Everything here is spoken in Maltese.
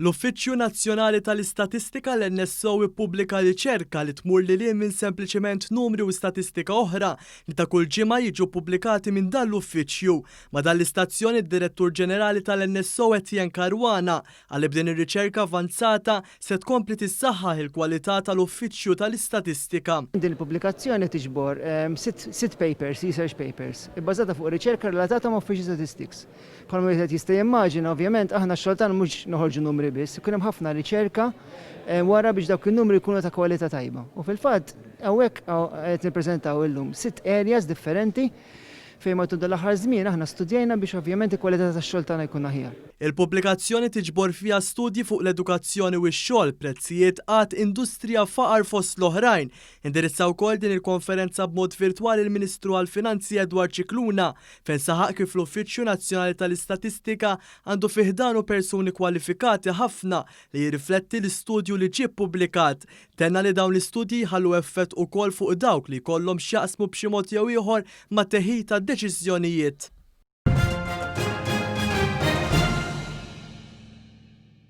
L-Uffiċċju Nazzjonali tal-Istatistika, l-NSO, ippubblika riċerka li tmur lil hinn minn sempliċement numri u statistika oħra li ta' kull ġimgħa jiġu ppubblikati minn dan l-uffiċċju. Ma' dan l-istazzjon id-Direttur Ġenerali tal-NSO Etienne Caruana qal li b'din ir-riċerka avanzata se tkompli tissaħħaħ il-kwalità tal-Uffiċċju tal-Istatistika. Din il-pubblikazzjoni tiġbor sitt papers, research papers, ibbażata fuq riċerka relatata ma' official statistics. Bħalma wieħed jista' jimmaġina, ovvjament, aħna x-xogħol tagħna mhux noħorġu numri biss, ikun hemm ħafna riċerka wara biex dawk in-numri jkunu ta' kwalità tajba. U fil-fatt, hawnhekk qed nippreżentaw illum sitt areas differenti fejn matul dan l-aħħar żmien aħna studjajna biex ovvjament il-kwalità tax-xogħol tagħna jkun aħjar. Il-pubblikazzjoni tiġbor fiha studji fuq l-edukazzjoni u x-xogħol, prezzijiet, qgħad, industrija, faqar fost l-oħrajn. Indirizza wkoll din il-konferenza b'mod virtwali l-Ministru għall-Finanzi Edward Scicluna fejn saħaq kif l-Uffiċċju Nazzjonali tal-Istatistika għandu fi ħdanu persuni kwalifikati ħafna li jirrifletti l-istudju li ġie ppubblikat. Tenna li dawn l-istudji jħallu effett ukoll fuq dawk li jkollhom x'jaqsmu b'xi mod jew ieħor mat-teħid ta' deċiżjonijiet.